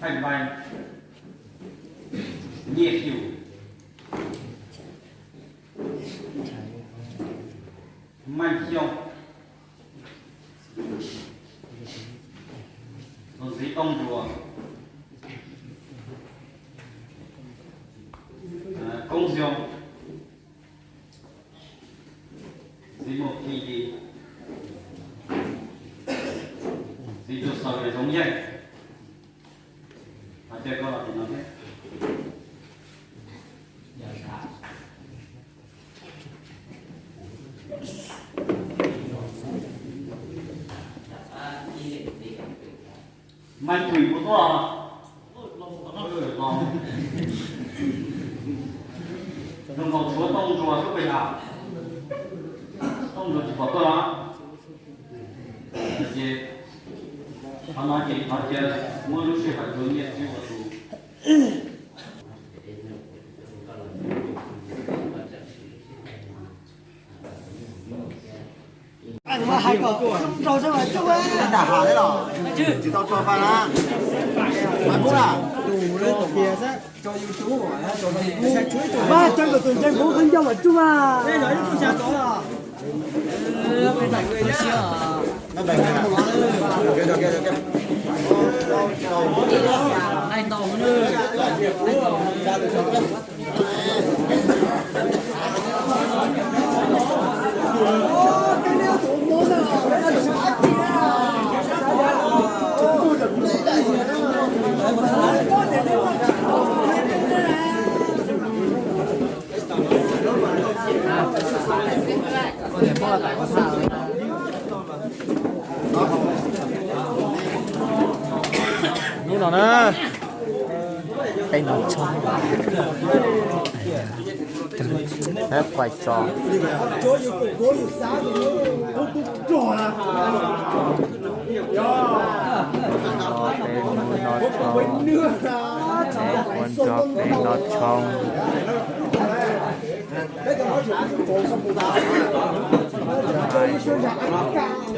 Hais Npaig, Nyiaj Xyum, Meej Xyooj, Ntxiv Tooj Nruas, Koob Xyooj, Ntxiv Mus Ki Yis, Ntxiv Ntsuag Xaus Yas Yoov Yeej, hais tias koj los tim no thiab. Maj Thwm puas tuaj? Zoo nkaus tshuav Tooj Ntsuag xwb puas yog? Tooj Ntsuag tsis pom tuaj los? Ces qhov no ces thov cia muab lub sij hawm rau Nyiaj Tswb ua tus. Dam hav thiab los? Tsis tau tso fais na. Mas kub na. Mas tso kom tus ntseeg Hmoob qhov ncauj mas tsuj mas. Hnub no na, peb no tshoob, peb quaj tso. Peb mus no tshoob, peb ua nrog peb no tshoob.